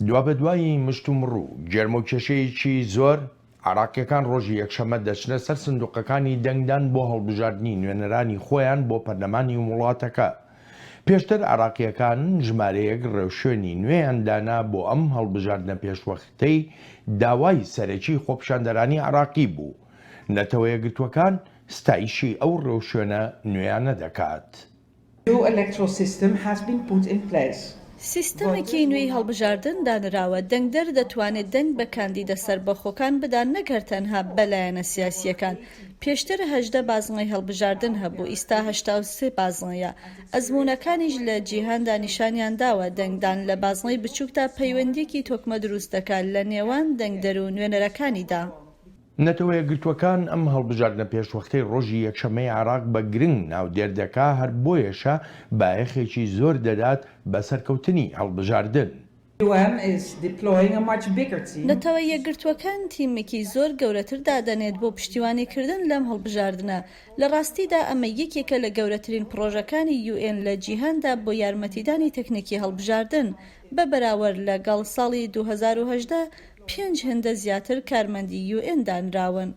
دوابەدوای مشتومڕ و گێرمەوکێشەیەکی زۆر، عێراقییەکان ڕۆژی یەکشەممە دەچنە سەر سندوقەکانی دەنگدان بۆ هەڵبژاردنی نوێنەرانی خۆیان بۆ پەرلەمانی وڵاتەکە. پێشتر عێراقییەکان ژمارەیەک ڕێوشوێنی نوێیان دانا بۆ ئەم هەڵبژاردنە پێشوەختەی داوای سەرەکی خۆپیشاندەرانی عێراقی بوو. نەتەوەیەکگرتووەکان ستایشی ئەو ڕێوشوێنە نوێیانە دەکات. سیستەمێکی نوێی هەڵبژاردن دانراوە، دەنگدەر دەتوانێت دەنگ بە کاندیدە سەربەخۆکان بدات نەک هەر تەنها بە لایەنە سیاسییەکان. پێشتر 18 بازنەی هەڵبژاردن هەبوو، ئیستا 83 بازنەیە. ئەزموونەکانیش لە جیهاندا نیشانیان داوە دەنگدان لە بازنەی بچووکدا پەیوەندییەکی تۆکمە دروست دەکات لە نێوان دەنگدەر و نوێنەرەکانیدا. نەتەوەیەکگرتووەکان ئەم هەڵبژاردنە پێشوەختەی ڕۆژی یەکشەممەی عێراق بە گرنگ ناودێر دەکا، هەر بۆیەشە بایەخێکی زۆر دەدات بە سەرکەوتنی هەڵبژاردن. نەتەوە یەکگرتووەکان تیمێکی زۆر گەورەتر دادەنێت بۆ پشتیوانیکردن لەم هەڵبژاردنە، لە ڕاستیدا ئەمە یەکێکە لە گەورەترین پڕۆژەکانی یوئێن لە جیهاندا بۆ یارمەتیدانی تەکنیکی هەڵبژاردن، بە بەراوەرد لەگەڵ ساڵی 2018 پێنج هێندە زیاتر کارمەندی یوئێن دانراون.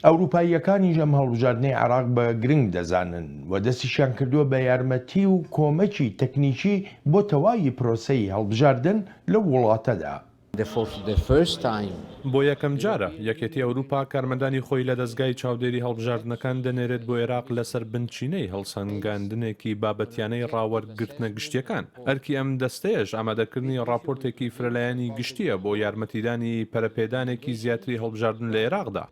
ئەوروپاییەکانیش ئەم هەڵبژاردنەی عێراق بە گرنگ دەزانن و دەستیشیان کردووە بە یارمەتی و کۆمەکی تەکنیکی بۆ تەواوی پرۆسەی هەڵبژاردن لەو وڵاتەدا. بۆ یەکەمجارە یەکێتی ئەوروپا کارمەندانی خۆی لە دەزگای چاودێری هەڵبژاردنەکان دەنێرێت بۆ ئێراق لەسەر بنچینەی هەڵسەنگاندنێکی بابەتیانەی ڕاوەرگرتنە گشتیەکان. ئەرکی ئەم دەستەیەش ئامادەکردنی ڕاپۆرتێکی فرەلایەنی گشتییە بۆ یارمەتیدانی پەرەپێدانێکی زیاتری هەڵبژاردن لە ئێراقدا.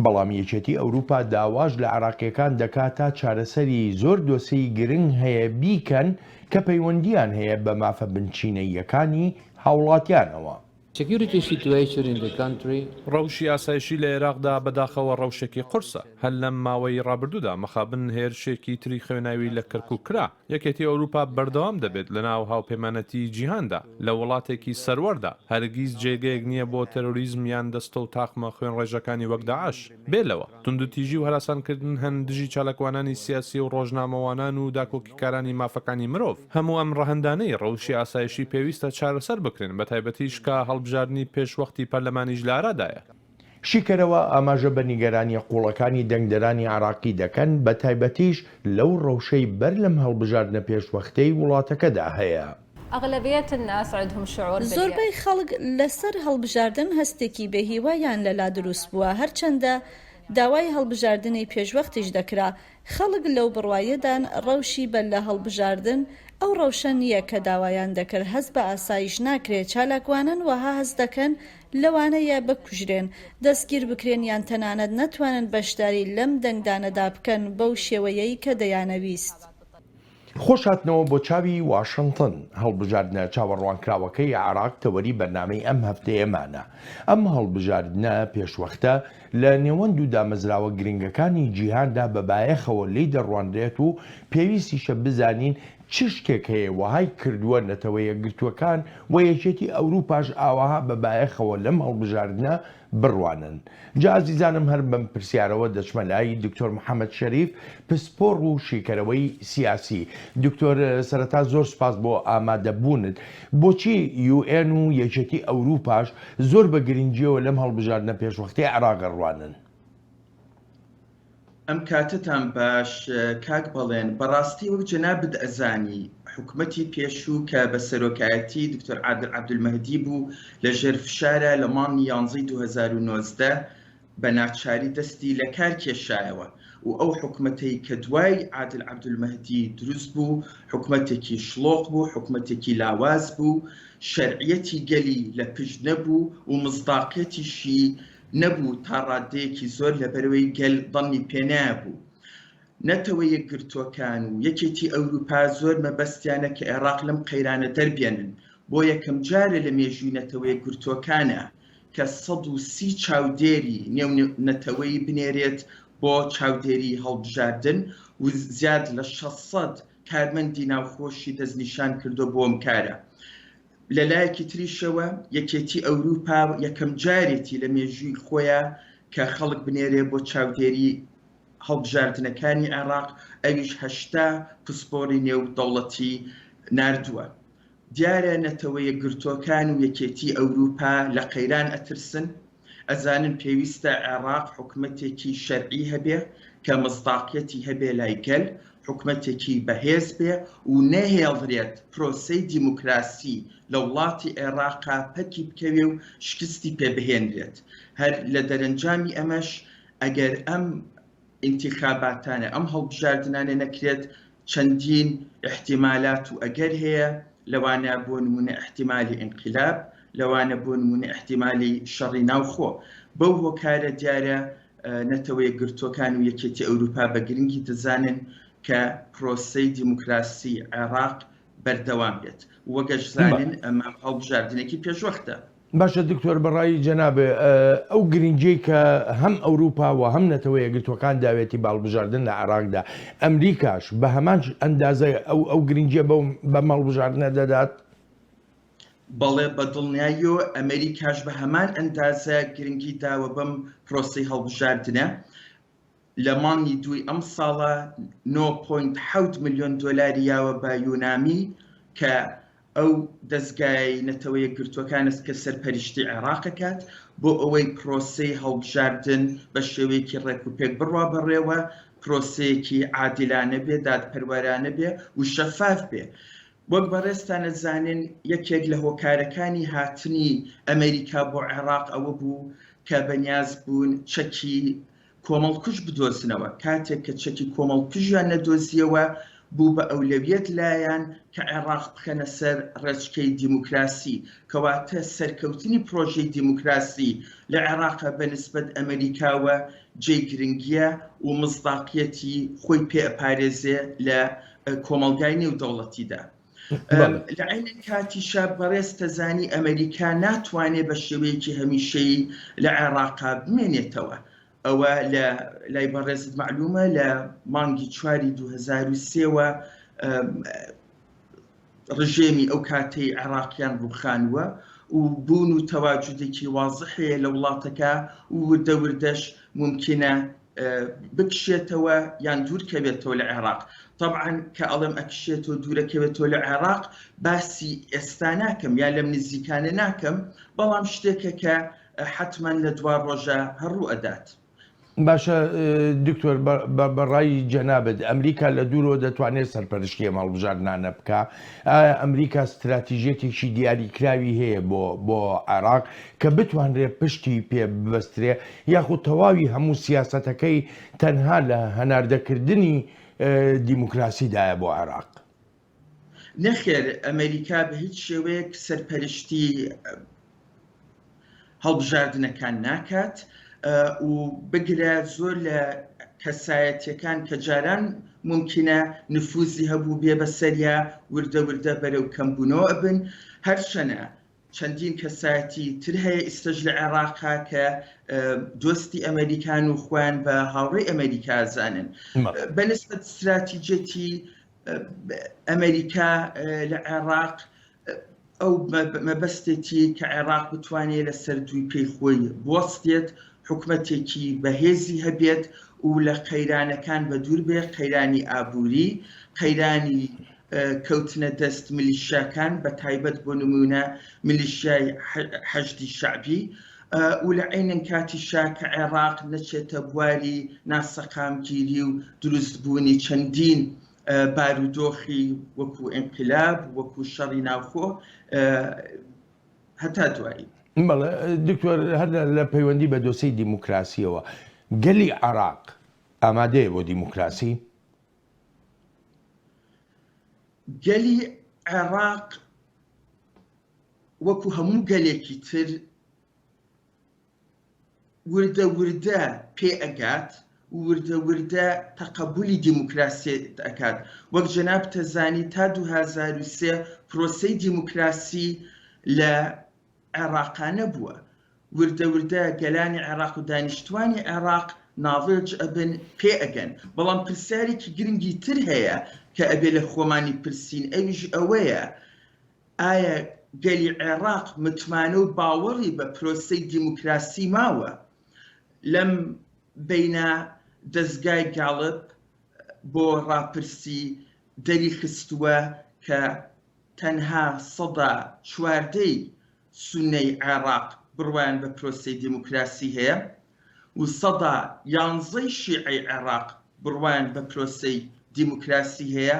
بەڵام یەکێتی ئەوروپا داواش لە عێراقییەکان دەکات تا چارەسەری زۆر دۆسێی گرنگ هەیە بیکەن کە پەیوەندییان هەیە بە مافە بنچینەییەکانی هاوڵاتیانەوە. Security situation in the country. ڕەوشی ئاسایشی لە ئێراقدا بەداخەوە ڕەوشێکی قورسە. هەر لەم ماوەی ڕابردوودا مەخابن هێرشێکی تری خوێناوی لە کەرکوک کرا. یەکێتی ئەوروپا بەردەوام دەبێت لەناو هاوپەیمانەتیی جیهاندا، لە وڵاتێکی سەروەردا، هەرگیز جێگەیەک نییە بۆ تێرۆریزم یان دەستە و تاقمە خوێنڕێژەکانی وەک داعش. بێ لەوە، توندوتیژی و هەراسانکردن هەن دژی چالاکوانانی سیاسی و ڕۆژنامەوانان و داکۆکیکارانی مافەکانی مرۆڤ. هەموو ئەم ڕەهەندانەی ڕەوشی ئاسایشی پێویستە چارەسەر بکرێن، بەتایبەتیش کە هەڵبژاردنی پێشوەختی پەرلەمانیش لە ئارادایە. شیکەرەوە ئاماژە بە نیگەرانییە قووڵەکانی دەنگدەرانی عێراقی دەکەن، بەتایبەتیش لەو ڕەوشەی بەر لەم هەڵبژاردنە پێشوەختەی وڵاتەکەدا هەیە. زۆربەی خەڵک لەسەر هەڵبژاردن هەستێکی بێهیوایان لەلا دروست بووە، هەرچەندە داوای هەڵبژاردنی پێشوەختیش دەکرا، خەڵک لەو بڕوایەدان ڕەوشی بەر لە هەڵبژاردن ئەو ڕەوشە نییە کە داوایان دەکرد، هەست بە ئاسایش ناکرێت، چالاکوانان وەها هەست دەکەن لەوانەیە بکوژرێن، دەستگیر بکرێن یان تەنانەت نەتوانن بەشداری لەم دەنگدانەدا بکەن بەو شێوەیەی کە دەیانەویست. خۆش هاتنەوە بۆ چاوی واشنتن، هەڵبژاردنە چاوەڕوانکراوەکەی عێراق تەوەری بەرنامەی ئەم هەفتەیەمانە. ئەم هەڵبژاردنە پێشوەختە لە نێوەند و دامەزراوە گرنگەکانی جیهاندا بە بایەخەوە لێی دەڕوانرێت و پێویستیشە بزانین چ شتێک هەیە وەهای کردووە نەتەوە یەکگرتووەکان و یەکێتی ئەوروپاش ئاوەها بە بایەخەوە لەم هەڵبژاردنە بڕوانن. جا ئازیزانم هەر بەم پرسیارەوە دەچمە لای دکتۆر محەمەد شەریف پسپۆڕ و شیکەرەوەی سیاسی. دکتۆر سەرەتا زۆر سوپاس بۆ ئامادەبوونت. بۆچی یوئێن و یەکێتی ئەوروپاش زۆر بە گرنگیەوە لەم هەڵبژاردنە پێشوەختەی عێراق ئەڕوانن؟ ئەم کاتەتان باش کاک بەڵێن، بەڕاستی وەک جەنابت ئەزانی حکومەتی پێشوو کە بە سەرۆکایەتی دکتۆر عادل عەبدولمەهدی بوو لە ژێر فشارە لە مانگی یانزەی 2019 بە ناچاری دەستی لە کار کێشایەوە و ئەو حکومەتەی کە دوای عادل عەبدولمەهدی دروست بوو حکومەتێکی شڵۆق بوو حکومەتێکی لاواز بوو شەرعیەتی گەلی لە پشت نەبوو و مزداقیەتیشی نەبوو تا ڕاددەیەکی زۆر لەبەرئەوەی گەل ظەنی پێ نەبوو. نەتەوە یەکگرتووەکان و یەکێتی ئەوروپا زۆر مەبەستیانە کە ئێڕاق لەم قەیرانە دەربێنن، بۆ یەکەم جارە لە مێژووی نەتەوە یەکگرتووەکانە کە 130 چاودێری نێونەتەوەیی بنێرێت بۆ چاودێری هەڵبژاردن و زیاد لە 600 کارمەندی ناوخۆشی دەستنیشان کردووە بۆ ئەم کارە. لە لایەکی تریشەوە یەکێتی ئەوروپا یەکەم جارێتی لە مێژووی خۆیا کە خەڵک بنێرێ بۆ چاودێری هەڵبژاردنەکانی عێراق، ئەویش 80 پسپۆری نێودەوڵەتی ناردووە. دیارە نەتەوە یەکگرتووەکان و یەکێتی ئەوروپا لە قەیران ئەترسن، ئەزانن پێویستە عێڕاق حکومەتێکی شەرعی هەبێ کە مزداقیەتی هەبێ لای گەل، حکومەتێکی بەهێز بێ و نەهێڵرێت پرۆسەی دیموکراسی لە وڵاتی عێڕاقا پەکی بکەوێ و شکستی پێ بهێنرێت. هەر لە دەرەنجامی ئەمەش ئەگەر ئەم ئینتیخاباتانە، ئەم هەڵبژاردنانە نەکرێت، چەندین ئیحتیمالات و ئەگەر هەیە، لەوانە بۆ نموونە ئیحتیمالی ئینقیلاب، لەوانە بۆ نموونە ئیحتیمالی شەڕی ناوخۆ. بەو هۆکارە دیارە نەتەوە یەکگرتووەکان و یەکێتی ئەوروپا بە گرنگی دەزانن کە پرۆسەی دیموکراسی عێراق بەردەوام بێت. وەک ئەشزانن ئەمە هەڵبژاردنێکی پێشوەختە. باشە دکتۆر بەڕای جەنابێ ئەو گرنگیەی کە هەم ئەوروپا و هەم نەتەوە یەکگرتوەکان داوێتی بە هەڵبژاردن لە عێراقدا ئەمریکاش بە هەمان ئەندازە ئەو ئەو گرنگیە بەو بەم هەڵبژاردنە دەدات؟ بەڵێ بە دڵنیاییەوە ئەمریکاش بە هەمان ئەندازە گرنگی داوە بەم پرۆسەی هەڵبژاردنە. لە مانگی دووی ئەمساڵا نۆ پۆینت حەوت ملیۆن دۆلاری یاوە بە یونامی کە ئەو دەزگایەی نەتەوە یەکگرتووەکانە کە سەرپەرشتی عێراق ئەکات بۆ ئەوەی پرۆسەی هەڵبژاردن بە شێوەیەکی ڕێکوپێک بڕوا بەڕێوە، پرۆسەیەکی عادیلانە بێ، دادپەروەرانە بێ و شەفاف بێ. وەک بەڕێزتان ئەزانن یەکێک لە هۆکارەکانی هاتنی ئەمەریکا بۆ عێراق ئەوە بوو کە بەنیاز بوون چەکی کۆمەڵکوژ بدۆزنەوە، کاتێک کە چەکی کۆمەڵکوژیان نەدۆزییەوە، بوو بە ئەولەویەت لایان کە عێڕاق بخەنە سەر ڕێچکەی دیموکراسی، کەواتە سەرکەوتنی پرۆژەی دیموکراسی لە عێڕاق بە نسبەت ئەمەریکاوە جێی گرنگییە و مزداقیەتی خۆی پێ ئەپارێزێ لە کۆمەڵگای نێودەوڵەتیدا. لە عەینەن کاتیشا بەڕێز تەزانی ئەمەریکا ناتوانێ بە شێوەیەکی هەمیشەیی لە عێڕاقا بمێنێتەوە. ئەوە لە لای بەڕێزت مەعلوومە لە مانگی چواری 2003 وە ڕژێمی ئەو کاتەی عێڕاقیان ڕووخانووە و بوون و تەواجودێکی وازح هەیە لە وڵاتەکە و وردە وردەش مومکینە بکشێتەوە یان دوورکەوێتەوە لە عێراق تەبعەن کە ئەڵێم ئەکشێتەوە دوورەکەوێتەوە لە عێراق باسی ئێستا ناکەم یا لەم نزیکانە ناکەم بەڵام شتێکە کە حەتمەن لە دوا ڕۆژە هەر ڕوو ئەدات. باشە دکتۆر بەڕای جەنابت ئەمریکا لە دوورەوە دەتوانێت سەرپەرشتی ئەم هەڵبژاردنانە بکا؟ ئایا ئەمریکا ستراتیژیەتێکی دیاریکراوی هەیە بۆ بۆ عێراق کە بتوانرێت پشتی پێ ببەسترێ یاخود تەواوی هەموو سیاسەتەکەی تەنها لە هەناردەکردنی دیموکراسیدایە بۆ عێراق؟ نەخێر ئەمریکا بە هیچ شێوەیەک سەرپەرشتی هەڵبژاردنەکان ناکات و بگرە زۆر لە کەسایەتیەکان کە جاران مومکینە نفوزی هەبوو بێ بەسەریا وردە وردە بەرەو کەمبوونەوە ئەبن هەرچەنە چەندین کەسایەتی تر هەیە ئیستەش لە عێراقا کە دۆستی ئەمریکان و خۆیان بە هاوڕێی ئەمریکا زانن بەنسبەت ستراتیجەتی ئەمریکا لە عێراق ئەو مەبەستێتی کە عێراق بتوانێت لەسەر دووی پێی خۆی بوەستێت، حکومەتێکی بەهێزی هەبێت و لە قەیرانەکان بەدوور بێت، قەیرانی ئابووری، قەیرانی کەوتنە دەست میلیشیاکان بە تایبەت بۆ نموونە میلیشیای حەشدی شەعبی و لە عەینەن کاتیشا کە عێراق نەچێتە بواری ناسەقامگیری و دروستبوونی چەندین بارودۆخی وەکو ئینقلاب، وەکو شەڕی ناوخۆ هەتا دوایی. بەڵێ دکتۆر هەر لە پەیوەندی بە دۆسێی دیموکراسیەوە گەلی عێراق ئامادەیە بۆ دیموکراسی؟ گەلی عێراق وەکو هەموو گەلێکی تر وردە وردە پێ ئەگات و وردە وردە تەقەبولی دیموکراسیەت ئەکات وەک جەنابت ئەزانی تا 2003 پرۆسەی دیموکراسی لە عێراقا نەبووە وردە وردە گەلانی عێراق و دانیشتوانی عێراق ناضج ئەبن پێ ئەگەن بەڵام پرسیارێکی گرنگی تر هەیە کە ئەبێ لە خۆمانی پرسین ئەویش ئەوەیە ئایا گەلی عێراق متمانە و باوەڕی بە پرۆسەی دیموکراسی ماوە؟ لەم بەینە دەزگای گاڵپ بۆ ڕاپرسی دەریخستووە کە. تەنها سەدا چواردەی سوننەی عێڕاق بڕوایان بە پرۆسەی دیموکراسی هەیە و سەدا یانزەی شیعەی عێڕاق بڕوایان بە پرۆسەی دیموکراسی هەیە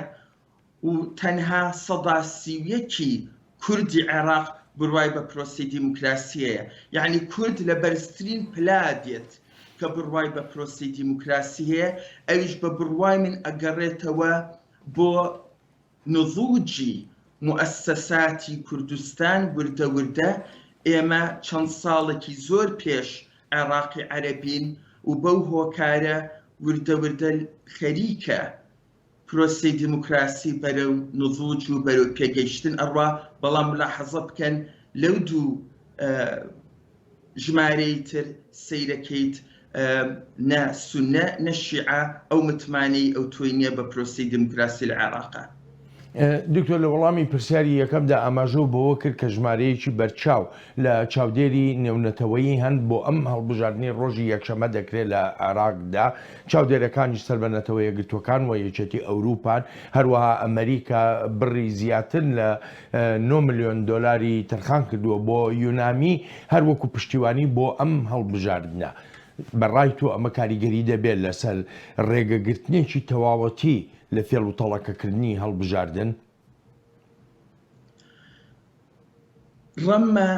و تەنها 31% ی کوردی عێراق بڕوای بە پرۆسەی دیموکراسی هەیە. یەعنی کورد لە بەرزترین پلە دێت کە بڕوای بە پرۆسەی دیموکراسی هەیە، ئەویش بە بڕوای من ئەگەڕێتەوە بۆ نضوجی موئەسەساتی کوردستان وردە وردە، ئێمە چەند ساڵێکی زۆر پێش عێراقی عەرەبین و بەو هۆکارە وردە وردە خەریکە پرۆسەی دیموکراسی بەرەو نضوج و بەرەو پێگەیشتن ئەڕوا، بەڵام ملاحەزە بکەن لەو دوو ژمارەی تر سەیرەکەیت نە سوننە نە شیعە ئەو متمانەی ئەوتۆی نیە بە پرۆسەی دیموکراسی لە عێراقا. دکتۆر لە وەڵامی پرسیاری یەکەمدا ئاماژەو بەوە کرد کە ژمارەیەکی بەرچاو لە چاودێری نێونەتەوەیی هەن بۆ ئەم هەڵبژاردنەی ڕۆژی یەکشەممە دەکرێت لە عێراقدا، چاودێرەکانیش سەر بە نەتەوە یەکگرتووەکان و یەکێتی ئەوروپان، هەروەها ئەمریکا بڕی زیاتر لە 9 ملیۆن دۆلاری تەرخان کردووە بۆ یونامی هەر وەکو پشتیوانی بۆ ئەم هەڵبژاردنە. بە ڕای تۆ ئەمە کاریگەری دەبێت لەسەر ڕێگەگرتنێکی تەواوەتی لە فێڵ و تەڵەکەکردنی هەڵبژاردن؟ ڕەمە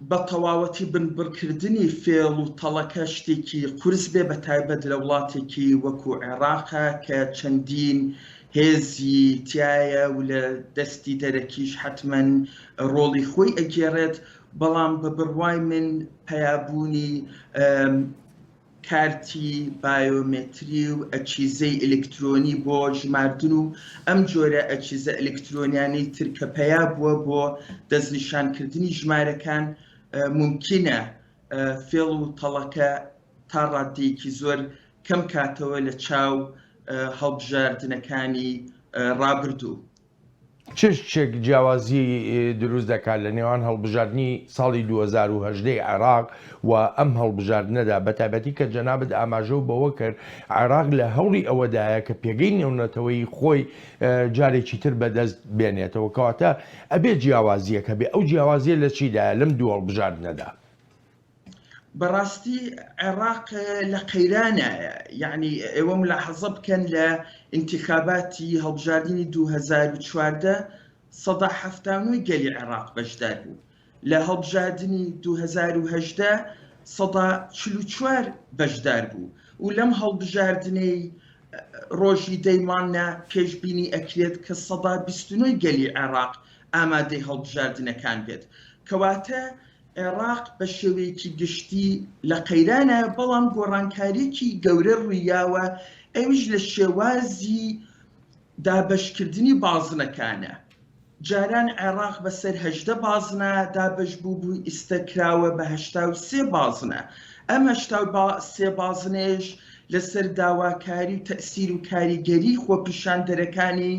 بە تەواوەتی بنبڕکردنی فێڵ و تەڵەکە شتێکی قورس بێ بە تایبەت لە وڵاتێکی وەکو عێراقا کە چەندین هێزی تایە و لە دەستی دەرەکیش حەتمەن ڕۆڵی خۆی ئەگێڕێت، بەڵام بە بڕوای من پەیابوونی کارتی بایۆمەتری و ئەجهیزەی ئەلکترۆنی بۆ ژماردن و ئەم جۆرە ئەجهیزە ئەلکترۆنیانەی تر کە پەیا بووە بۆ دەستنیشانکردنی ژمارەکان مومکینە فێڵ و تەڵەکە تا ڕاددەیەکی زۆر کەم کاتەوە لە چاو هەڵبژاردنەکانی ڕابردوو. چ شتێک جیاوازی دروست دەکات لە نێوان هەڵبژاردنی ساڵی 2018 ی عێراق و ئەم هەڵبژاردنەدا، بەتایبەتی کە جەنابت ئاماژەو بەوە کرد عێراق لە هەوڵی ئەوەدایە کە پێگەی نێونەتەوەیی خۆی جارێکی تر بەدەست بێنێتەوە، کەواتە ئەبێ جیاوازییەک هەبێ، ئەو جیاوازییە لە چیدایە لەم دوو هەڵبژاردنەدا؟ بەڕاستی عێراق لە قەیرانایە، یەعنی ئێوە ملاحەزە بکەن لە ئینتیخاباتی هەڵبژاردنی 2014 79% ی گەلی عێراق بەشدار بوو، لە هەڵبژاردنی 2018 44% بەشدار بوو و لەم هەڵبژاردنەی ڕۆژی دەی مانگە پێشبینی ئەکرێت کە 29% ی گەلی عێراق ئامادەی هەڵبژاردنەکان بێت. کەواتە عێراق بە شێوەیەکی گشتی لە قەیرانە، بەڵام گۆڕانکارییەکی گەورە ڕوویاوە، ئەویش لە شێوازی دابەشکردنی بازنەکانە. جاران عێراق بەسەر 18 بازنە دابەش بووبوو، ئیستە کراوە بە 83 بازنە. ئەم 83 بازنەیەش لەسەر داواکاری و تەئسیر و کاریگەری خۆپیشاندەرەکانی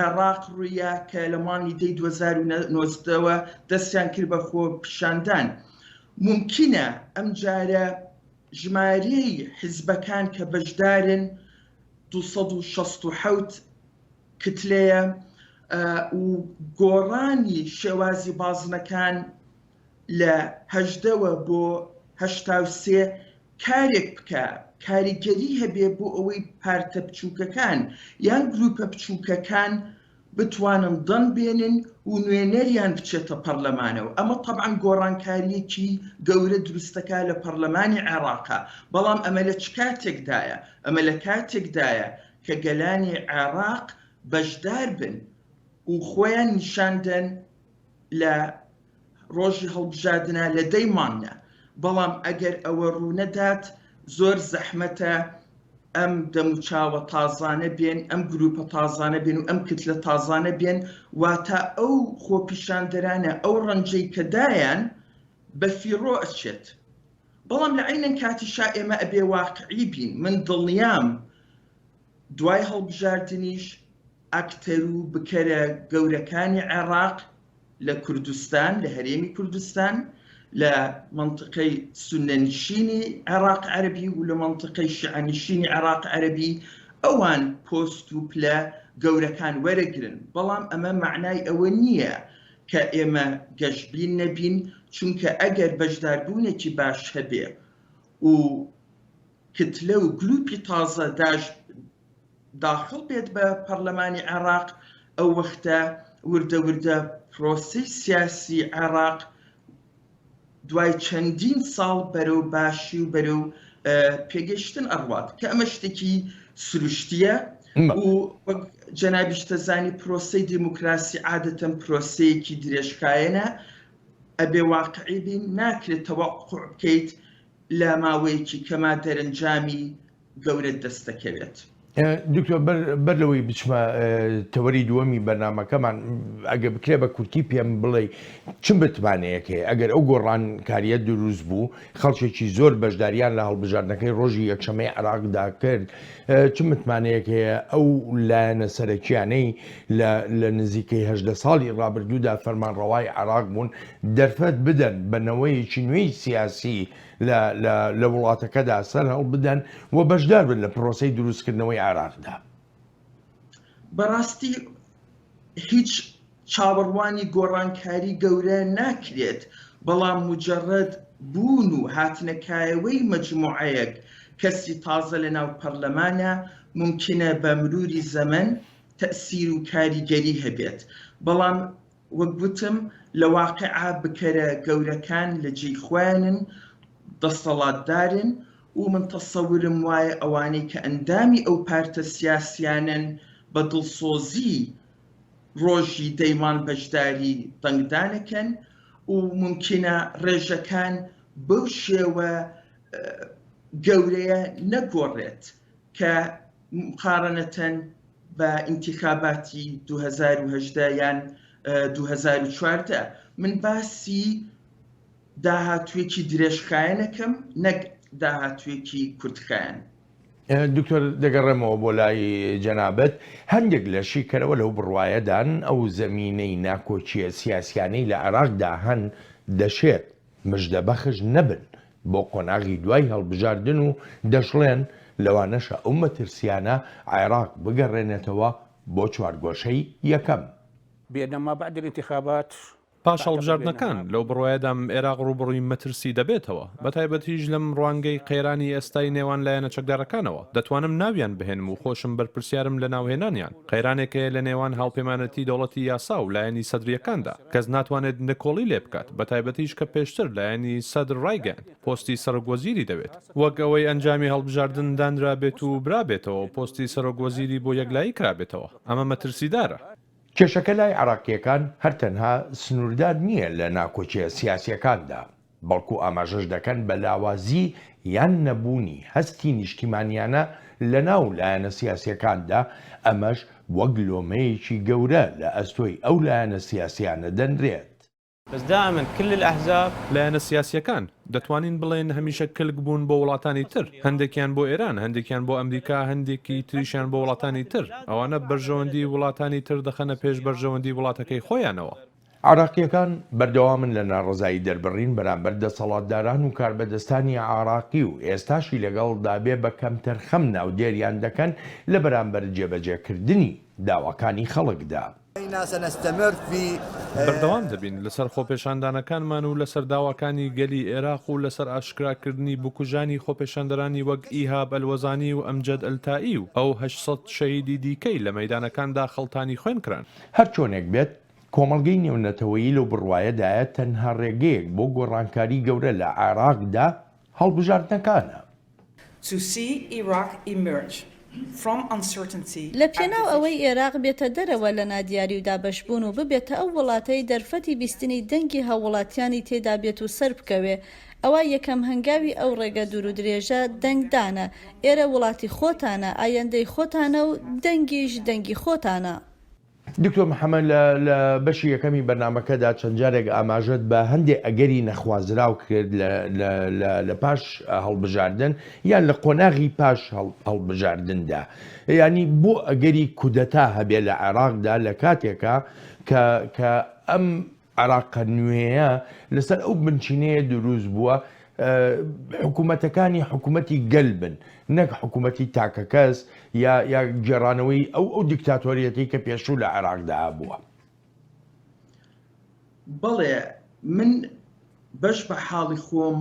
عێراق ڕوویا کە لە مانگی دەی 2019 وە دەستیان کرد بە خۆپیشاندان. مومکینە ئەمجارە ژمارەی حیزبەکان کە بەشدارن 267 کتلەیە و گۆڕانی شێوازی بازنەکان لە 18 وە بۆ 83 کارێک بکا کاریگەری هەبێ بۆ ئەوەی پارتە بچووکەکان یان گروپە بچووکەکان بتوانن دەنگ بێنن و نوێنەریان بچێتە پەرلەمانەوە، ئەمە تەبعەن گۆڕانکارییەکی گەورە دروستەکا لە پەرلەمانی عێراقا، بەڵام ئەمە لە چ کاتێکدایە؟ ئەمە لە کاتێکدایە کە گەلانی عێراق بەشدار بن و خۆیان نیشان دەن لە ڕۆژی هەڵبژاردنە لە دەی مانگە، بەڵام ئەگەر ئەوە ڕوونەدات زۆر زەحمەتە ئەم دەموچاوە تازانە بێن، ئەم گروپە تازانە بێن و ئەم کتلە تازانە بێن، واتە ئەو خۆپیشاندەرانە ئەو ڕەنجەی کە دایان بە فیڕۆ ئەچێت. بەڵام لە عەینەن کاتیشا ئێمە ئەبێ واقعی بین، من دڵنیام دوای هەڵبژاردنیش ئەکتەر و بکەرە گەورەکانی عێراق لە کوردستان، لە هەرێمی کوردستان، لە مەنتقەی سوننەنشینی عێراق عەرەبی و لە مەنتقەی شیعەنشینی عێراق عەرەبی، ئەوان پۆست و پلە گەورەکان وەرەگرن، بەڵام ئەمە مەعنای ئەوە نییە کە ئێمە گەشبین نەبین، چونکە ئەگەر بەشداربوونێکی باش هەبێ و کتلە و گروپی تازە داش داخڵ بێت بە پەڕلەمانی عێڕاق، ئەو وەختە وردە وردە پرۆسەی سیاسی عێڕاق دوای چەندین ساڵ بەرەو باشی و بەرەو پێگەیشتن ئەڕوات کە ئەمە شتێکی سروشتیە و وەک جەنابیش دەزانی پرۆسەی دیموکراسی عادەتەن پرۆسەیەکی درێژخایەنە ئەبێ واقعی بین ناکرێت تەوەقع بکەیت لە ماوەیەکی کەما دەرەنجامی گەورەت دەست دەکەوێت. دکتۆر بەر لەوەی بچمە تەوەری دووەمی بەرنامەکەمان ئەگەر بکرێ بە کورتی پێم بڵێ چ متمانەیەک هەیە ئەگەر ئەو گۆڕانکاریە دروست بوو خەڵکێکی زۆر بەشداریان لە هەڵبژاردنەکەی ڕۆژی یەکشەمەی عێراقدا کرد چ متمانەیەک هەیە ئەو لایەنە سەرەکیانەی لە نزیکەی هەژدە ساڵی ڕابردوودا فەرمانڕەوای عێراق بوون دەرفەت بدەن بە نەوەیەکی نوێی سیاسی لە لە لە وڵاتەکەدا سەر هەڵبدەن و بەشدار بن لە پرۆسەی دروستکردنەوەی عێراقدا؟ بەڕاستی هیچ چاوەڕوانی گۆڕانکاری گەورە ناکرێت، بەڵام موجەڕەد بوون و هاتنەکایەوەی مەجموعەیەک کەسی تازە لەناو پەڕلەمانا مومکینە بە مروری زەمەن تەئسیر و کاریگەری هەبێت، بەڵام وەک وتم لە واقیعا بکەرە گەورەکان لە جێی خۆیانن، دەسەڵاتدارن و من تەسەورم وایە ئەوانەی کە ئەندامی ئەو پارتە سیاسیانەن بە دڵسۆزی ڕۆژی دەی مانگ بەشداری دەنگدانەکەن و مومکینە ڕێژەکان بەو شێوە گەورەیە نەگۆڕێت کە موقارەنەتەن بە ئینتیخاباتی 2018 یان 2014 من باسی داهاتوویەکی درێژخایەنەکەم نەک داهاتوویەکی کورتخایەن. دکتۆر دەگەڕێمەوە بۆ لای جەنابت، هەندێک لە شیکەرەوە لەو بڕوایەدان ئەو زەمینەی ناکۆکییە سیاسیانەی لە عێراقدا هەن دەشێت مژدەبەخش نەبن بۆ قۆناغی دوای هەڵبژاردن و دەشڵێن لەوانەشە ئەو مەترسیانە عێراق بگەڕێنێتەوە بۆ چوارگۆشەی یەکەم. بأن ما بعد الانتخابات پاش هەڵبژاردنەکان، لەو بڕوایەدام ئێراق ڕووبەڕووی مەترسی دەبێتەوە، بەتایبەتیش لەم ڕوانگەی قەیرانی ئێستای نێوان لایەنە چەکدارەکانەوە، دەتوانم ناویان بهێنم و خۆشم بەرپرسیارم لە ناوهێنانیان، قەیرانێک هەیە لە نێوان هاوپەیمانێتی دەوڵەتی یاسا و لایەنی سەدرییەکاندا، کەس ناتوانێت نکۆڵی لێ بکات، بەتایبەتیش کە پێشتر لایەنی سەدر ڕایگەیاند پۆستی سەرۆک وەزیری دەوێت، وەک ئەوەی ئەنجامی هەڵبژاردن دانرابێت و برابێتەوە و پۆستی سەرۆک وەزیری بۆ یەکلایی کرابێتەوە، ئەمە مەترسیدارە. کێشەکە لای عێراقییەکان هەر تەنها سنووردار نییە لە ناکۆکییە سیاسییەکاندا، بەڵکو ئاماژەش دەکەن بە لاوازی یان نەبوونی هەستی نیشتیمانیانە لەناو لایەنە سیاسییەکاندا، ئەمەش وەک لۆمەیەکی گەورە لە ئەستۆی ئەو لایەنە سیاسییانە دەنرێت. بس دائما كل الاحزاب. لایەنە سیاسییەکان، دەتوانین بڵێین هەمیشە کلک بوون بۆ وڵاتانی تر، هەندێکیان بۆ ئێران، هەندێکیان بۆ ئەمریکا، هەندێکی تریشیان بۆ وڵاتانی تر، ئەوانە بەرژەوەندی وڵاتانی تر دەخەنە پێش بەرژەوەندی وڵاتەکەی خۆیانەوە. عێراقییەکان بەردەوامن لە ناڕەزایی دەربڕین بەرامبەر دەسەڵاتداران و کاربەدەستانی عێراقی و ئێستاشی لەگەڵدا بێ بە کەمتەرخەم ناودێریان دەکەن لە بەرامبەر جێبەجێکردنی داواکانی خەڵکدا. بەردەوام دەبین لەسەر خۆپێشاندانەکانمان و لەسەر داواکانی گەلی ئێراق و لەسەر ئاشکراکردنی بکوژانی خۆپێشاندەرانی وەک ئیهاب ئەلوەزانی و ئەمجەد ئەلتائی و ئەو 800 شەهیدی دیکەی لە مەیدانەکاندا خەڵتانی خوێن کران. هەرچۆنێک بێت، کۆمەڵگەی نێونەتەوەیی لەو بڕوایەدایە تەنها ڕێگەیەک بۆ گۆڕانکاری گەورە لە عێراقدا هەڵبژاردنەکانە. To see Iraq emerge from uncertainty لە and پێناو division. ئەوەی ئێراق بێتە دەرەوە لە نادیاری و دابەشبوون و ببێتە ئەو وڵاتەی دەرفەتی بیستنی دەنگی هاووڵاتیانی تێدا بێت و سەربکەوێ، ئەوا یەکەم هەنگاوی ئەو ڕێگە دوورودرێژە دەنگدانە، ئێرە وڵاتی خۆتانە، ئایەندەی خۆتانە و دەنگیش دەنگی خۆتانە. دکتۆر محەمەد لە لە بەشی یەکەمی بەرنامەکەدا چەند جارێک ئاماژەت بە هەندێ ئەگەری نەخوازراو کرد لە لە لە لە پاش هەڵبژاردن یان لە قۆناغی پاش هەڵبژاردندا یانی بۆ ئەگەری کودەتا هەبێ لە عێراقدا لە کاتێکا کە کە ئەم عێراقە نوێیە لەسەر ئەو بنچینەیە دروست بووە. حکوومەتەکانی حکوومەتی گەل بن نەک حکوومەتی تاکەکەس یا یا گێڕانەوەی ئەو ئەو دیکتاتۆریەتی کە پێشوو لە عێراقدا هەبووە. بەڵێ من بەش بە حاڵی خۆم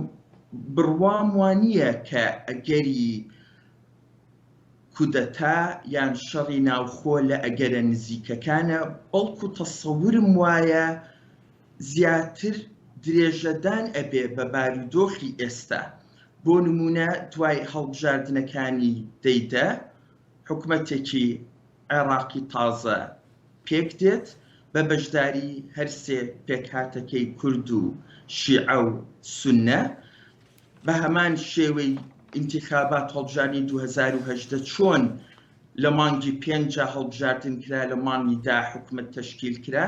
بڕوام وانییە کە ئەگەری کودەتا یان شەڕی ناوخۆ لە ئەگەرە نزیکەکانە، بەڵکو تەسەورم وایە زیاتر درێژەدان ئەبێ بە بارودۆخی ئێستا. بۆ نموونە دوای هەڵبژاردنەکانی دەی دە، حکومەتێکی عێڕاقی تازە پێک دێت بە بەشداری هەرسێ پێکهاتەکەی کورد و شیعە و سوننە، بە هەمان شێوەی ئینتیخابات هەڵبژاردنی 2018 چۆن لە مانگی پێنجا هەڵبژاردن کرا لە مانگی دا حکومەت تەشکیل کرا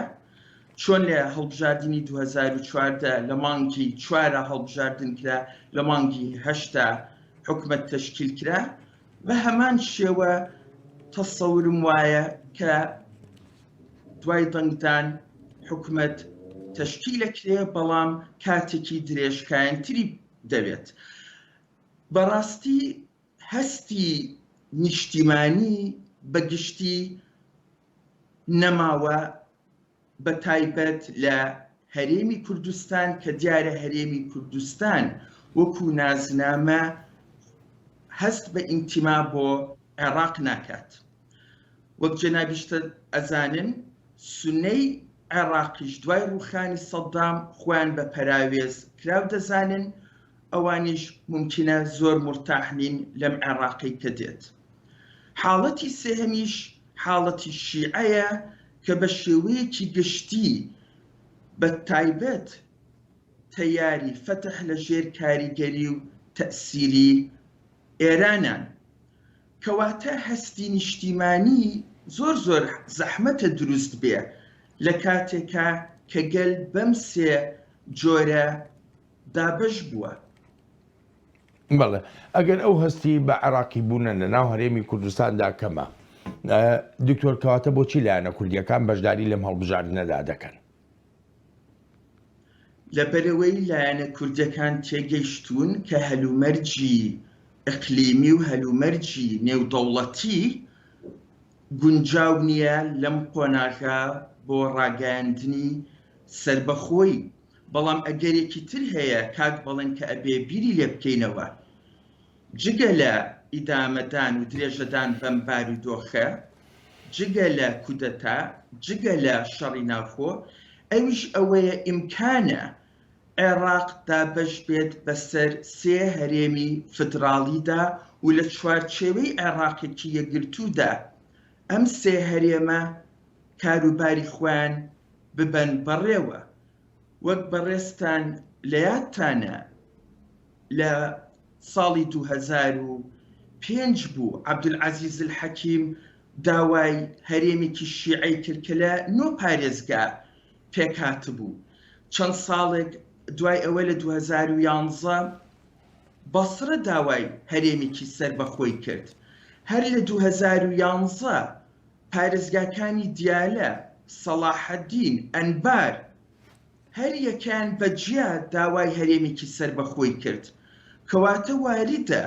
چۆن لە هەڵبژاردنی 2014 لە مانگی چوارا هەڵبژاردن کرا لە مانگی هەشتا حکومەت تەشکیل کرا بە هەمان شێوە تەسەورم وایە کە دوای دەنگدان حکومەت تەشکیلەکرێ بەڵام کاتێکی درێژخایەنتری دەوێت. بەڕاستی هەستی نیشتیمانی بە گشتی نەماوە بە تایبەت لە هەرێمی کوردستان کە دیارە هەرێمی کوردستان وەکو نازنامە هەست بە ئینتیما بۆ عێراق ناکات. وەک جەنابیشتە ئەزانن سوننەی عێڕاقیش دوای ڕووخانی سەدام خۆیان بە پەراوێز کراو دەزانن، ئەوانیش مومکینە زۆر مورتاح نین لەم عێڕاقەی کە دێت. حاڵەتی سێهەمیش حاڵەتی شیعەیە کە بە شێوەیەکی گشتی بە تایبەت تەیاری فەتح لە ژێر کاریگەری و تەئسیری ئێرانان. کەواتە هەستی نیشتیمانی زۆر زۆر زەحمەتە دروست بێ لە کاتێکا کە گەل بەم سێ جۆرە دابەش بووە. بەڵێ ئەگەر ئەو هەستی بە عێراقی بوونە لە ناو هەرێمی کوردستاندا کەمە دکتۆر کەواتە بۆچی لایەنە کوردیەکان بەشداری لەم هەڵبژاردنەدا دەکەن؟ لەبەرئەوەی لایەنە کوردیەکان تێگەیشتوون کە هەلومەرجی ئیقلیمی و هەلومەرجی نێودەوڵەتی گونجاو نییە لەم قۆناغە بۆ ڕاگەیاندنی سەربەخۆیی، بەڵام ئەگەرێکی تر هەیە کاک بەڵێن کە ئەبێ بیری لێ بکەینەوە جگە لە ئیدامەدان و درێژەدان بەم بارودۆخە، جگە لە کودەتا، جگە لە شەڕی ناوخۆ، ئەویش ئەوەیە ئیمکانە عێڕاق دابەش بێت بەسەر سێ هەرێمی فدڕاڵیدا و لە چوارچێوەی عێڕاقێکی یەکگرتوودا ئەم سێ هەرێمە کاروباری خۆیان ببەن بەڕێوە. وەک بەڕێزتان لەیادتانە لە ساڵی 2005 بوو عەبدولعەزیز الحەکیم داوای هەرێمێکی شیعەی کرد کە لە نۆ پارێزگا پێکهاتبوو. چەند ساڵێک دوای ئەوە لە 2011 بەسرە داوای هەرێمێکی سەربەخۆی کرد. هەر لە 2011 پارێزگاکانی دیالە، سەڵاحەدین، ئەنبار هەر یەکەیان بە جیا داوای هەرێمێکی سەربەخۆی کرد. کەواتە واریدە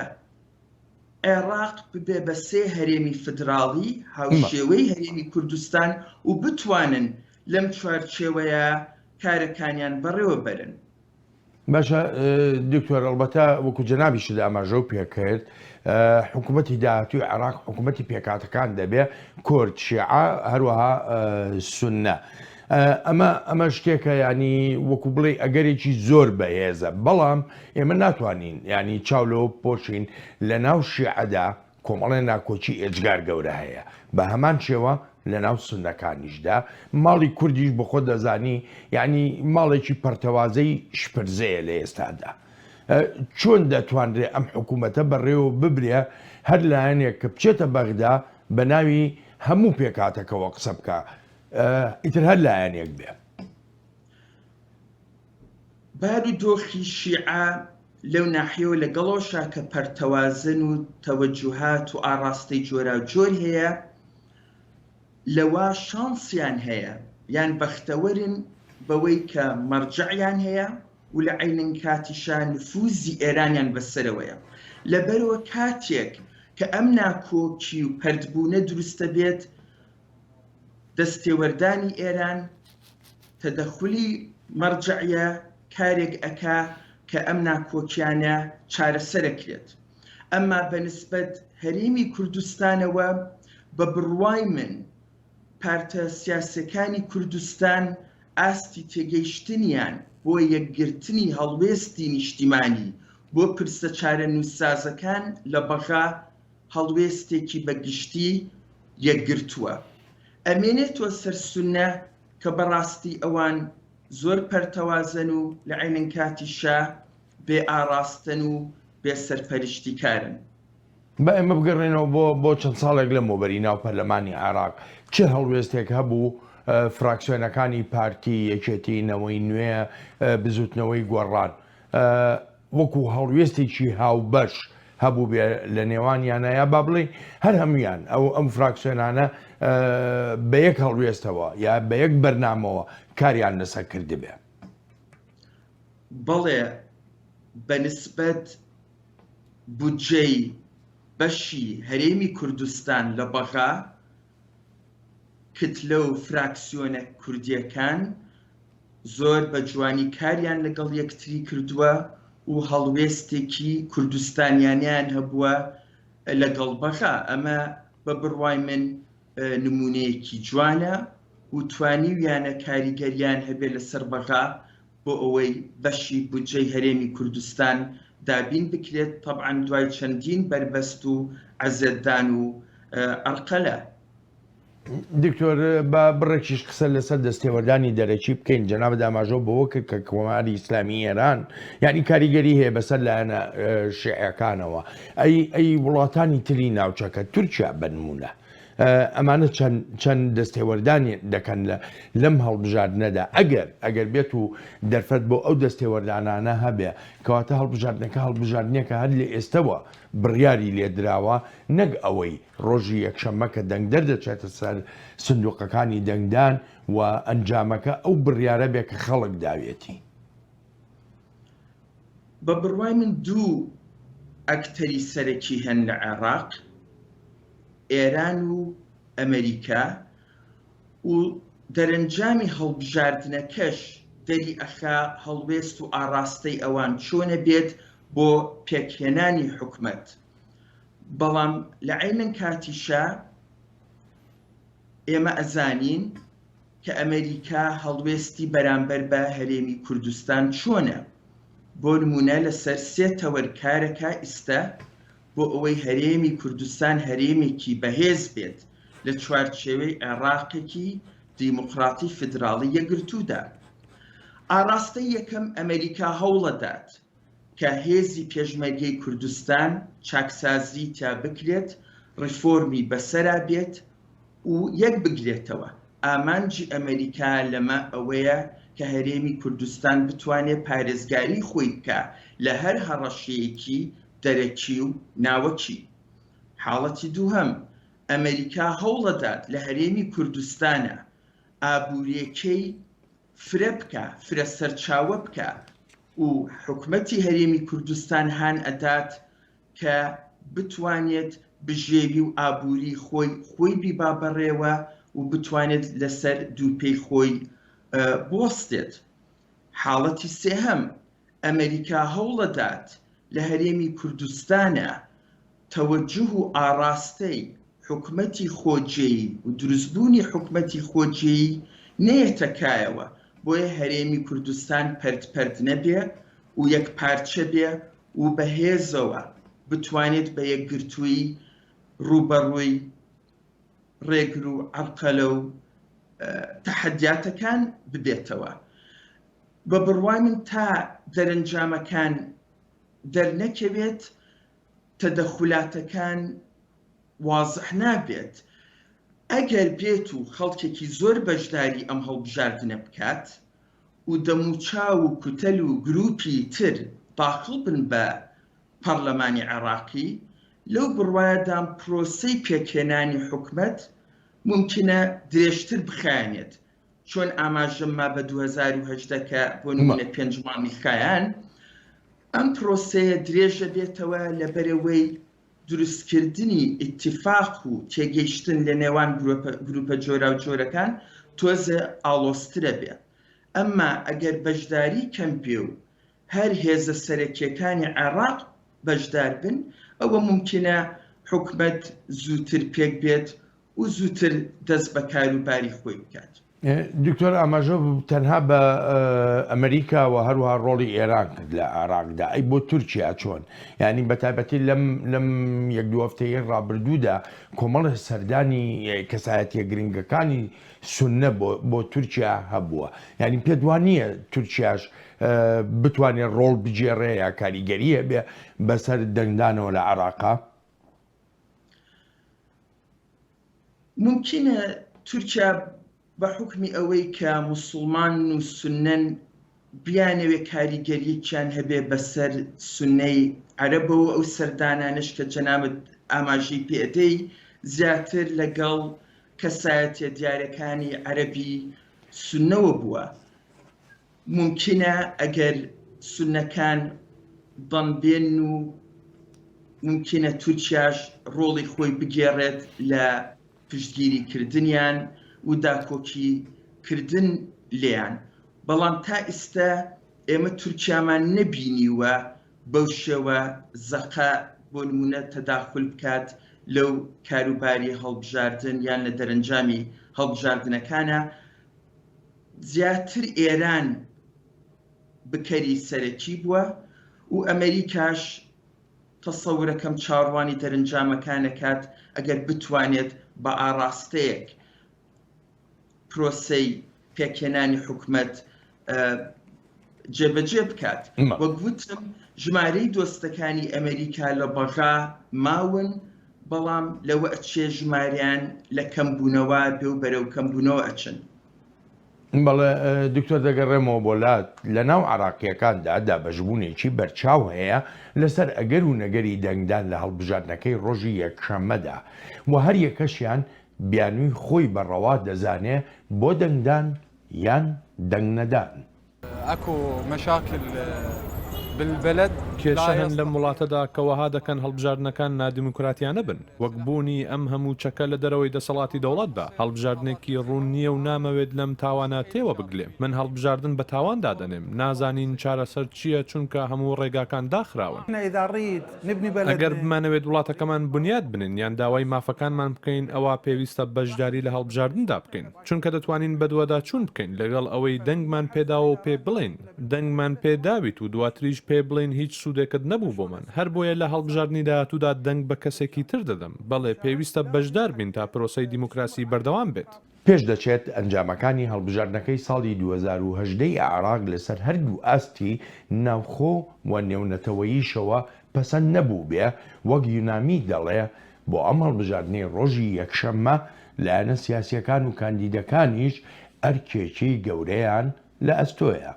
عێڕاق ببێ بە سێ هەرێمی فدراڵی هاوشێوەی هەرێمی کوردستان و بتوانن لەم چوارچێوەیە کارەکانیان بەڕێوە بەرن. باشە دکتۆر ئەڵبەتە وەکو جەنابیشت ئاماژەو پێکرد حکوومەتی داهاتوی عێراق حکوومەتی پێکاتەکان دەبێ کورد شیعە هەروەها سنە ئەمە ئەمە شتێکە ینی وەکو بڵێ ئەگەرێکی زۆر بەهێزە بەڵام ئێمە ناتوانین ینی چاو لەوە پۆشین لە ناو شیعەدا کۆمەڵێ ناکۆکی ئێجگار گەورە هەیە، بە هەمان شێوە لە ناو سوننەکانیشدا، ماڵی کوردیش بە خۆت دەزانی یانی ماڵێکی پەرتەوازەی شپرزەیە لە ئێستادا. چۆن دەتوانرێ ئەم حکوومەتە بەڕێوە ببرێ هەر لایەنێک کە بچێتە بەغدا بە ناوی هەموو پێکهاتەکەوە قسە بکا ئیتر هەر لایەنێک بێ. بارودۆخی شیعە لەو ناحیەوە لەگەڵەوەشا کە پەرتەوازەن و تەوەجوهات و ئاڕاستەی جۆراوجۆر هەیە، لەوە شانسیان هەیە یان بەختەوەرن بەوەی کە مەرجەعیان هەیە. و لە عەینن کاتیشا نفوزی ئێرانیان بەسەرەوەیە. لەبەرئەوە کاتێک کە ئەم ناکۆکی و پەرتبوونە دروستەبێت، دەستێوەردانی ئێران، تەدەخولی مەرجەعیە کارێک ئەکا کە ئەم ناکۆکیانە چارەسەرەکرێت. ئەمما بە نسبەت هەرێمی کوردستانەوە بە بڕوای من پارتە سیاسیەکانی کوردستان ئاستی تێگەیشتنیان بۆ یەکگرتنی هەڵوێستی نیشتیمانی بۆ پرسە چارەنووسسازەکان لە بەغا هەڵوێستێکی بە گشتی یەکگرتووە ئەمێنێتەوە سەر سوننە کە بەڕاستی ئەوان زۆر پەرتەوازەن و لە عەینن کاتیشا بێ ئاڕاستەن و بێ سەرپەرشتیکارن. با ئێمە بگەڕێینەوە بۆ بۆ چەند ساڵێک لەمەوبەری ناو پەرلەمانی عێراق چ هەڵوێستێک هەبوو فراکسیۆنەکانی پارتی، یەکێتی، نەوەی نوێ، بزوتنەوەی گۆڕان وەکو هەڵوێستێکی هاوبەش هەبووبێ لە نێوانیانە یا با بڵێین هەر هەمویان ئەو ئەم فراکسیۆنانە بە یەک هەڵوێستەوە یا بە یەک بەرنامەوە کاریان لەسەر کردبێ؟ بەڵێ بە نسبەت بودجەی بەشی هەرێمی کوردستان لە بەغا، کتلە و فراکسیۆنە کوردییەکان زۆر بە جوانی کاریان لەگەڵ یەکتری کردووە و هەڵوێستێکی کوردستانیانەیان هەبووە لەگەڵ بەغا. ئەمە بە بڕوای من نموونەیەکی جوانە و توانیویانە کاریگەریان هەبێ لەسەر بەغا بۆ ئەوەی بەشی بودجەی هەرێمی کوردستان دابین بکرێت، تەبعەن دوای چەندین بەربەست و عەزێتدان و عەرقەلە. دکتۆر با بڕێکیش قسە لەسەر دەستێوەردانی دەرەکی بکەین، جەنابت ئاماژەو بەوە کرد کە کۆماری ئیسلامی ئێران یانی کاریگەری هەیە بەسەر لایەنە شیعەکانەوە، ئەی ئەی وڵاتانی تری ناوچەکە تورکیا بە نموونە ئەمانە چەند چەند دەستێوەردانی دەکەن لە لەم هەڵبژاردنەدا ئەگەر ئەگەر بێت و دەرفەت بۆ ئەو دەستێوەردانانە هەبێ کەواتە هەڵبژاردنەکە هەڵبژاردنێکە هەر لە ئێستەوە بڕیاری لێدراوە نەک ئەوەی ڕۆژی یەکشەممە کە دەنگدەر دەچێتە سەر سندوقەکانی دەنگدان و ئەنجامەکە ئەو بڕیارە بێ کە خەڵک داوێتی. بە بڕوای من دوو ئەکتەری سەرەکی هەن لە عێڕاق، ئێران و ئەمەریکا و دەرەنجامی هەڵبژاردنەکەش دەری ئەخا هەڵوێست و ئاڕاستەی ئەوان چۆنە بێت بۆ پێکهێنانی حکومەت. بەڵام لە عەینەن کاتیشا ئێمە ئەزانین کە ئەمەریکا هەڵوێستی بەرامبەر بە هەرێمی کوردستان چۆنە، بۆ نموونە لەسەر سێ تەوەر کارەکا ئیستە بۆ ئەوەی هەرێمی کوردستان هەرێمێکی بەهێز بێت لە چوارچێوەی عێڕاقێکی دیموقراتی فیدراڵی یەکگرتوودا. ئاڕاستەی یەکەم ئەمەریکا هەوڵەدات کە هێزی پێشمەرگەی کوردستان چاکسازی تیا بکرێت، ڕیفۆرمی بەسەرا بێت و یەک بگرێتەوە. ئامانجی ئەمەریکا لەمە ئەوەیە کە هەرێمی کوردستان بتوانێ پارێزگاری خۆی بکا لە هەر هەڕەشەیەکی دەرەکی و ناوەکی. حاڵەتی دووهەم، ئەمەریکا هەوڵەدات لە هەرێمی کوردستانا ئابوورێکەی فرە بکا، فرە سەرچاوە بکا و حکومەتی هەرێمی کوردستان هان ئەدات کە بتوانێت بژێوی و ئابووری خۆی خۆی بیبا بەڕێوە و بتوانێت لەسەر دوو پێی خۆی بوەستێت. حاڵەتی سێهەم، ئەمەریکا هەوڵەدات لە هەرێمی کوردستانا تەوەجوه و ئاڕاستەی حکومەتی خۆجێی و دروستبوونی حکومەتی خۆجێی نەیەتە کایەوە، بۆیە هەرێمی کوردستان پەرت پەرت نەبێ و یەکپارچە بێ و بە هێزەوە بتوانێت بە یەکگرتوویی ڕووبەڕووی ڕێگر و عەرقەلە و تەحەدیاتەکان ببێتەوە. بە بڕوای من تا دەرەنجامەکان دەرنەکەوێت تەدەخولاتەکان وازح نابێت، ئەگەر بێت و خەڵکێکی زۆر بەشداری ئەم هەڵبژاردنە بکات و دەموچاو و کوتەل و گروپی تر داخڵ بن بە پەڕلەمانی عێڕاقی، لەو بڕوایەدام پرۆسەی پێکهێنانی حکومەت مومکینە درێژتر بخایەنێت. چۆن ئاماژەم ما بە 2018 کە بۆ نمونە پێنج مانگی خایان، ئەم پرۆسەیە درێژە بێتەوە لەبەرئەوەی دروستکردنی ئیتیفاق و تێگەیشتن لە نێوان گروپە جۆراوجۆرەکان تۆزێ ئاڵۆزترە بێ. ئەمما ئەگەر بەشداری کەم بێ و هەر هێزە سەرەکیەکانی عێڕاق بەشدار بن ئەوە مومکینە حکومەت زووتر پێک بێت و زووتر دەست بە کاروباری خۆی بکات. دکتۆر ئاماژە تەنها بە ئەمریکا و هەروەها ڕۆڵی ئێران کرد لە عێراقدا ئەی بۆ تورکیا چۆن یعنی بە تایبەتی لەم لەم یەک دوو هەفتەیە ڕابردوودا کۆمەڵێ سەردانی کەسایەتیە گرنگەکانی سوننە بۆ بۆ تورکیا هەبووە یعنی پێت وا نییە تورکیاش بتوانێت ڕۆڵ بگێڕێ یا کاریگەری هەبێ بەسەر دەنگدانەوە لە عێراقا؟ مومکینە تورکیا بە حوکمی ئەوەی کە موسوڵمانن و سوننەن بیانەوێ کاریگەریەکیان هەبێ بەسەر سوننەی عەرەبەوە ئەو سەردانانەش کە جەنابت ئاماژەی پێ ئەدەی زیاتر لەگەڵ کەسایەتیە دیارەکانی عەرەبی سوننەوە بووە مومکینە ئەگەر سوننەکان دەنگ بێن و مومکینە تورکیاش ڕۆڵی خۆی بگێڕێت لە پشتگیری کردنیان و داکۆکی کردن لێیان، بەڵام تا ئیستە ئێمە تورکیامان نەبینیوە بەو شێوە زەقە بۆ نموونە تەداخول بکات لەو کاروباری هەڵبژاردن یان لە دەرەنجامی هەڵبژاردنەکانا. زیاتر ئێران بکەری سەرەکی بووە و ئەمەریکاش تەسەورەکەم چاوەڕوانی دەرنجامەکان ئەکات ئەگەر بتوانێت بە ئاڕاستەیەک پرۆسەی پێکهێنانی حکومەت جێبەجێ بکات. وەک وتم ژمارەی دۆستەکانی ئەمریکا لە بەغا ماون، بەڵام لەوە ئەچێ ژمارەیان لە کەمبوونەوە بێ و بەرەو کەمبوونەوە ئەچن. بەڵێ دکتۆر دەگەڕێمەوە بۆ لات، لەناو عێراقییەکاندا دابەشبوونێکی بەرچاو هەیە لەسەر ئەگەر و نەگەری دەنگدان لە هەڵبژاردنەکەی ڕۆژی یەکشەممەدا و هەریەکەشیان بیانووی خۆی بە ڕەوا دەزانێ بۆ دەنگدان یان دەنگنەدان. اكو مشاكل بالبلد کێشە هەن لەم وڵاتەدا کە وەها دەکەن هەڵبژاردنەکان نادیموکراتیانە بن، وەک بوونی ئەم هەموو چەکە لە دەرەوەی دەسەڵاتی دەوڵەتدا. هەڵبژاردنێکی ڕوون نییە و نامەوێت لەم تاوانە تێوە بگلێم. من هەڵبژاردن بە تاوان دادەنێم. نازانین چارەسەر چییە چونکە هەموو ڕێگاکان داخراون. ئەگەر بمانەوێت وڵاتەکەمان بنیات بنێین یان داوای مافەکانمان بکەین ئەوا پێویستە بەشداری لە هەڵبژاردندا بکەین. چونکە دەتوانین بەدواداچوون بکەین لەگەڵ ئەوەی دەنگمان پێداوە و پێ بڵێین دەنگمان پێ داویت و دواتریش پێ بڵێین هیچ سوودێکت نەبوو بۆمان هەربۆیە لە هەڵبژاردنی داهاتوودا دەنگ بە کەسێکی تر دەدەم بەڵێ پێویستە بەشدار بین تا پرۆسەی دیموکراسی بەردەوام بێت. پێشدەچێت ئەنجامەکانی هەڵبژاردنەکەی ساڵی 2018 ی عێراق لەسەر هەردوو ئاستی ناوخۆ و نێونەتەوەییشەوە پەسەند نەبووبێ، وەک یونامی دەڵێ بۆ ئەم هەڵبژاردنەی ڕۆژی یەکشەممە لایەنە سیاسییەکان و کاندیدەکانیش ئەرکێکی گەورەیان لە ئەستۆیە.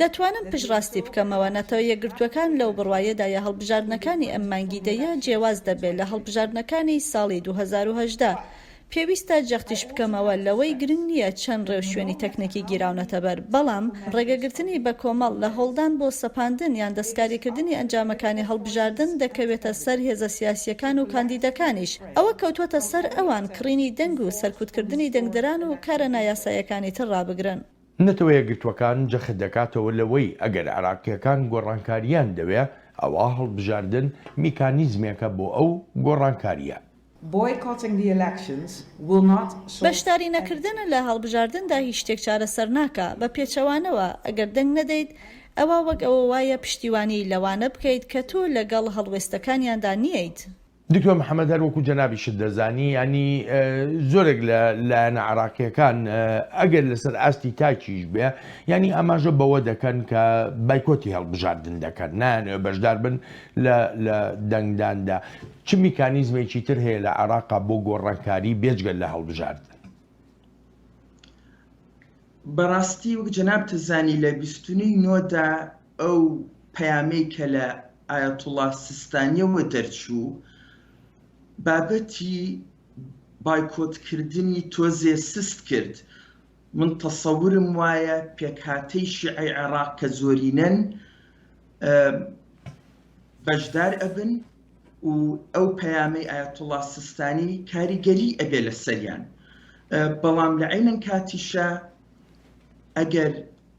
دەتوانم پشتڕاستی بکەمەوە نەتەوە یەکگرتووەکان لەو بڕوایەدایە هەڵبژاردنەکانی ئەم مانگی دەیە جیاواز دەبێت لە هەڵبژاردنەکانی ساڵی 2018. پێویستە جەختیش بکەمەوە لەوەی گرنگ نییە چەند ڕێوشوێنی تەکنیکی گیراونەتەبەر، بەڵام ڕێگەگرتنی بەکۆمەڵ لە هەوڵدان بۆ سەپاندن یان دەستکاریکردنی ئەنجامەکانی هەڵبژاردن دەکەوێتە سەر هێزە سیاسییەکان و کاندیدەکانیش، ئەوە کەوتووەتە سەر ئەوان کڕینی دەنگ و سەرکوتکردنی دەنگدەران و کارە نایاساییەکانی تر ڕابگرن. نەتەوە یەکگرتووەکان جەخت دەکاتەوە لەوەی ئەگەر عێراقییەکان گۆڕانکارییان دەوێ، ئەوا هەڵبژاردن میکانیزمێکە بۆ ئەو گۆڕانکارییە. Boycotting the elections will not solve بەشداری نەکردن لە هەڵبژاردندا هیچ شتێک چارەسەر ناکا، بە پێچەوانەوە ئەگەر دەنگ نەدەیت ئەوا وەک ئەوە وایە پشتیوانی لەوانە بکەیت کە تۆ لەگەڵ هەڵوێستەکانیاندا نییت. دکتۆر محەمەد هەر وەکو جەنابیشت دەزانی یانی زۆرێک لە لایەنە عێراقیەکان ئەگەر لەسەر ئاستی تاکیش بێ یانی ئاماژە بەوە دەکەن کە بایکۆتی هەڵبژاردن دەکەن نایانەوێ بەشدار بن لە لە دەنگداندا چ میکانیزمێکی تر هەیە لە عێراقا بۆ گۆڕانکاری بێجگە لە هەڵبژاردن؟ بەڕاستی وەک جەنابت زانی لە 29 نۆدا ئەو پەیامەی کە لە ئایەتوڵا سیستانیەوە دەرچوو بابەتی. بایکۆتکردنی تۆزێ سست کرد. من تەسەورم وایە پێکهاتەی شیعەی عێراق کە زۆرینەن بەشدار ئەبن و ئەو پەیامەی ئایەتوڵا سیستانی کاریگەری ئەبێ لەسەریان. بەڵام لە عەینەن کاتیشا ئەگەر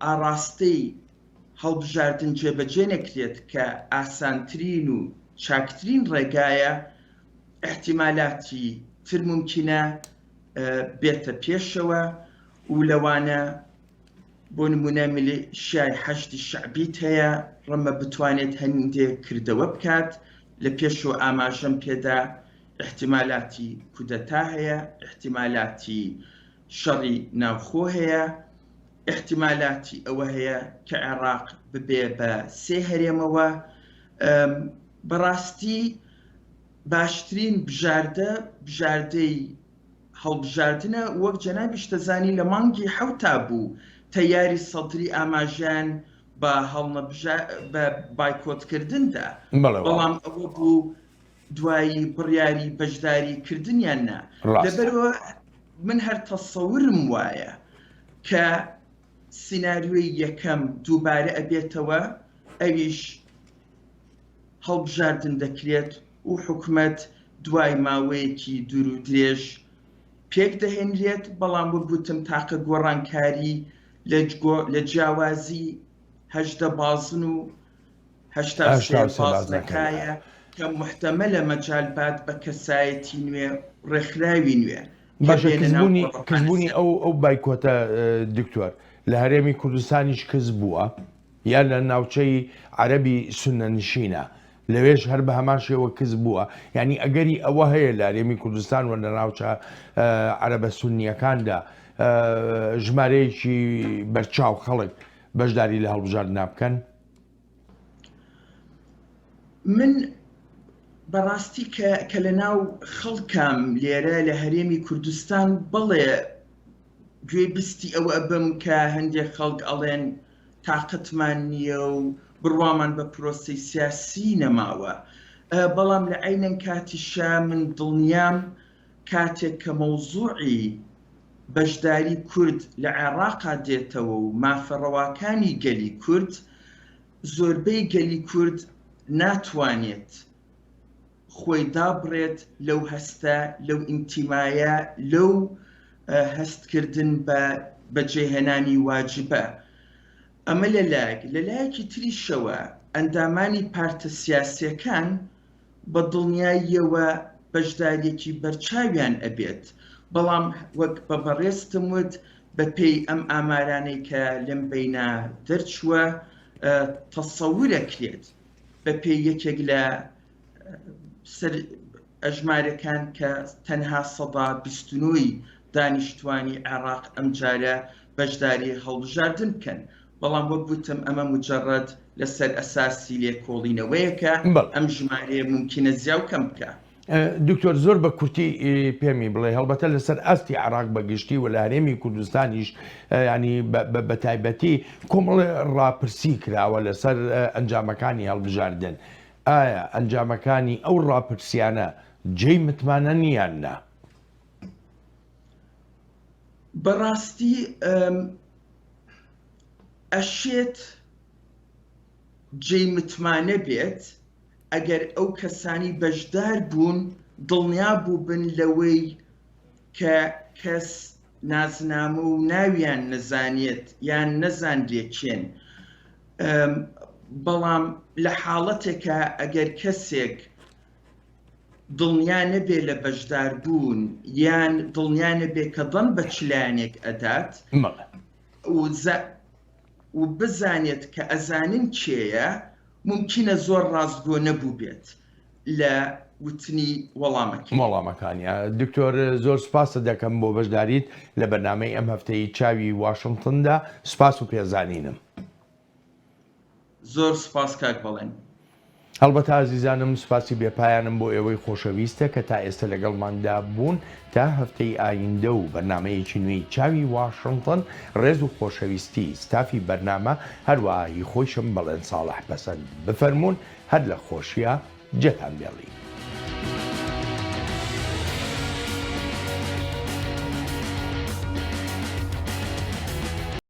ئاڕاستەی هەڵبژاردن جێبەجێ نەکرێت کە ئاسانترین و چاکترین ڕێگایە، ئیحتیمالاتی تر مومکینە بێتە پێشەوە و لەوانە بۆ نمونە میلیشیای حەشدی شەعبیت هەیە ڕەمە بتوانێت هەندێک کردەوە بکات، لە پێشەوە ئاماژەم پێدا ئیحتیمالاتی کودەتا هەیە، ئیحتیمالاتی شەڕی ناوخۆ هەیە، ئیحتیمالاتی ئەوە هەیە کە عێراق ببێ بە سێ هەرێمەوە. بەڕاستی باشترین بژاردە بژاردەی هەڵبژاردنە، وەک جەنابیش دەزانی لە مانگی حەوتا بوو تەیاری سەدری ئاماژەیان بە هەڵنەبژا بە بایکۆتکردن دا، بەڵام ئەوە بوو دوایی بڕیاری بەشداری کردنیان نا. لەبەرئەوە من هەر تەسەورم وایە کە سیناریۆی یەکەم دووبارە ئەبێتەوە ئەویش هەڵبژاردن دەکرێت و حکومەت دوای ماوەیەکی دوور و درێژ پێک دەهێنرێت، بەڵام وەک وتم تاقە گۆڕانکاری لە جیاوازی 18 بازن و 83 بازنەکایە کە موحتەمەلە مەجال بات بە کەسایەتی نوێ و ڕێکخراوی نوێ کە باشە بێنە ناو کزبوونی گۆڕەپانە کزبوونی سیاسیەکە. ئەو ئەو بایکۆتە دکتۆر لە هەرێمی کوردستانیش کز بووە یا لە ناوچەی عەرەبی سوننە نشینە لەوێش هەر بە هەمان شێوە کز بووە یانی ئەگەری ئەوە هەیە لە هەرێمی کوردستان و لە ناوچە عەرەبە سوننیەکاندا ژمارەیەکی بەرچاو خەڵک بەشداری لە هەڵبژاردنا بکەن؟ من بەڕاستی کە کە لە ناو خەڵکام لێرە لە هەرێمی کوردستان بەڵێ گوێ بیستی ئەوە ئەبم کە هەندێک خەڵک ئەڵێن تاقەتمان نییە و بڕوامان بە پرۆسەی سیاسی نەماوە بەڵام لە عەینەن کاتیشا من دڵنیام کاتێک کە مەوزوعی بەشداری کورد لە عێڕاقا دێتەوە و مافە ڕەواکانی گەلی کورد، زۆربەی گەلی کورد ناتوانێت خۆی دابڕێت لەو هەستە، لەو ئینتیمایە، لەو هەستکردن بە بەجێهێنانی واجبە. ئەمە لە لایەک، لە لایەکی تریشەوە ئەندامانی پارتە سیاسییەکان بە دڵنیاییەوە بەشدارییەکی بەرچاویان ئەبێت، بەڵام وەک بە بەڕێزتم وت بەپێی ئەم ئامارانەی کە لەم بەینە دەرچووە تەسەورەکرێت بەپێی یەکێک لە سەر ئەژمارەکان کە تەنها 29% ی دانیشتوانی عێراق ئەمجارە بەشداری هەڵبژاردن بکەن، بەڵام وەک وتم ئەمە موجەڕەد لەسەر ئەساسی لێکۆڵینەوەیەکە، ئەم ژمارەیە مومکینە زیا و کەم بکا. دکتۆر زۆر بە کورتی پێمی بڵێ هەڵبەتە لەسەر ئاستی عێراق بە گشتی و لە هەرێمی کوردستانیش ینی بە تایبەتی کۆمەڵێ ڕاپرسی کراوە لەسەر ئەنجامەکانی هەڵبژاردن ئایا ئەنجامەکانی ئەو ڕاپرسیانە جێی متمانەن یان نا؟ بەڕاستی ئەشێت جێی متمانە بێت ئەگەر ئەو کەسانی بەشدار بوون دڵنیا بووبن لەوەی کە کەس نازنامە و ناویان نەزانێت یان نەزانرێ کێن بەڵام لە حاڵەتێکا ئەگەر کەسێک دڵنیا نەبێ لە بەشداربوون یان دڵنیا نەبێ کە دەنگ بە چ لایەنێک ئەدات و بزانێت کە ئەزانن کێیە، مومکینە زۆر ڕاستگۆ نەبووبێت لە وتنی وەڵامەکەی. وەڵامەکانی. دکتۆر زۆر سوپاست دەکەم بۆ بەشداریت لە بەرنامەی ئەم هەفتەی چاوی واشنتندا، سوپاس و پێزانینم. زۆر سوپاس کاک بەڵێن. هەڵبەتە ئازیزانم سوپاسی بێ پایانم بۆ ئێوەی خۆشەویستە کە تا ئێستە لەگەڵماندا بوون تا هەفتەی ئایندە و بەرنامەیەکی نوێی چاوی واشنتن ڕێز و خۆشەویستی ستافی بەرنامە هەروەها هی خۆیشم بەڵێن ساڵح پەسەند بفەرموون هەر لە خۆشیا جێتان بێڵین.